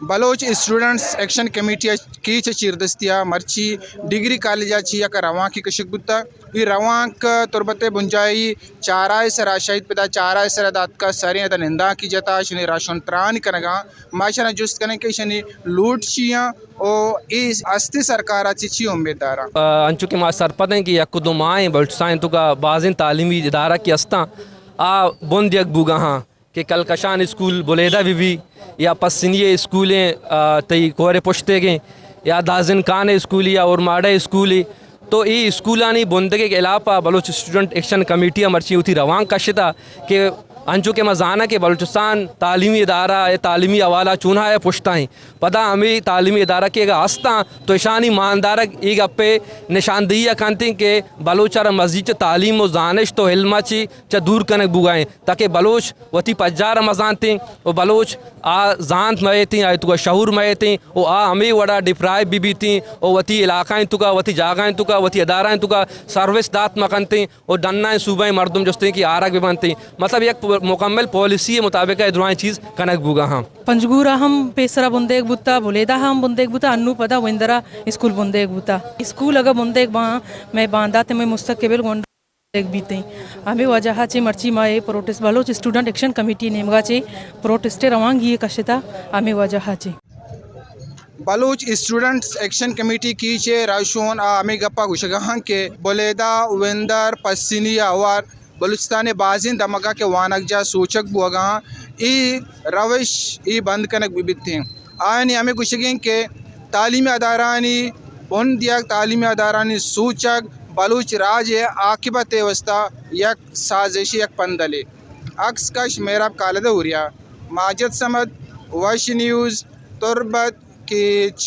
Baloch students action committee ءِ کیچ ءِ چیردستی ءَ مرچی ڈگری کالج ءَ چہ یک روانکے کشگ بوتگ۔ اے روانک تربت ءِ بنجاہی چارہ ءِ سرا، شہید پدا چارہ ءِ سرا داتکا، سریں ادا نندانکی جتا، اشانی راشن تران کنگا۔ ما اشانا جست کنیں کہ اشانی لوٹ چی آں او اے ہستی سرکار ءَ چہ چی امید داراں۔ آ، انچو کہ ما سرپد ایں کہ یک دو ماہ ایں بلوچستان ءِ توکا بازیں تعلیمی ادارہ کہ ہستاں، آ بند یک بوگا ہاں۔ کہ کلکشان اسکول بلیدہ بہ بی یا پسنی ءِ اسکولیں، آ، تئی کور ءِ پشتیگیں یا دازن کان ءِ اسکولی یا اورماڑہ ءِ اسکولی، تو اے اسکولانی بندگ ءِ ہلاپ ءَ بلوچ اسٹوڈنٹ ایکشن کمیٹی ءَ مرچی وتی روانک کشتہ کہ انچو کہ ما زاناں کہ بلوچستان تعلیمی ادارہ ءُ تعلیمی حوالہ چونہا ءِ پشتا ایں، پدا ہمے تعلیمی ادارہ کہ اگاں ہستاں تو اشانی ماندارگ اے گپ ءِ نشاندہی ءَ کنت کہ بلوچ ءَ را مزید چہ تعلیم ءُ زانشت ءُ علم ءَ چہ چہ دور کنگ بوگا ایں، تاکہ بلوچ وتی پجار ءَ مزانتیں ءُ بلوچ آ زانت مئیتیں، آئی توکا شعور مئیتیں ءُ آ ہمے وڑا ڈپرائیو بہ بیتیں ءُ وتی علاقہ ایں توکا، وتی جاگہ ایں توکا، وتی ادارہ ایں توکا سروس دات مکنتیں ءُ ڈنائیں صوبہ ایں مردم جستیں کہ آرگ بہ بنتیں۔ مطلب یک پو-، مکمل پالیسی ءِ مطابق ءَ درائیں چیز کنگ بوگا ہاں۔ پنجگور ءَ ہم پیسرا بندیگ بوتا، بلیدہ ءَ ہم بندیگ بوتا، انو پدا وندرا اسکول بندیگ بوتا۔ اسکول اگاں بندیگ باں، مئے باندات ءُ مئے مستقبل گونڈ بیتیں۔ ہمے وجہ ءَ چہ مرچی ما اے پروٹسٹ، بلوچ اسٹوڈنٹ ایکشن کمیٹی ءِ نیمگا چہ پروٹسٹ ءِ روانگی ءَ کشتا، ہمے وجہ ءَ چہ۔ Baloch students action committee catch ءِ رہشون ءَ ہمے گپا گوشگا ہاں کہ بلیدہ، وندر، پسنی ءَ ہوار بلوچستان ءِ بازیں دمگاں کہ وانگجاہ سوچگ بوگا ہاں، اے روش اے بند کنگ بہ بیتیں۔ آیانی ہمے گوشگیں کہ تعلیمی ادارہانی بن دیگ، تعلیمی ادارہانی سوچگ بلوچ راج ءِ عاقبت ءِ واسطہ یک سازشے، یک پندلے۔ عکس کش مہراب کالد ءُ ہوریا، ماجد صمد، وش نیوز، تربت، کیچ۔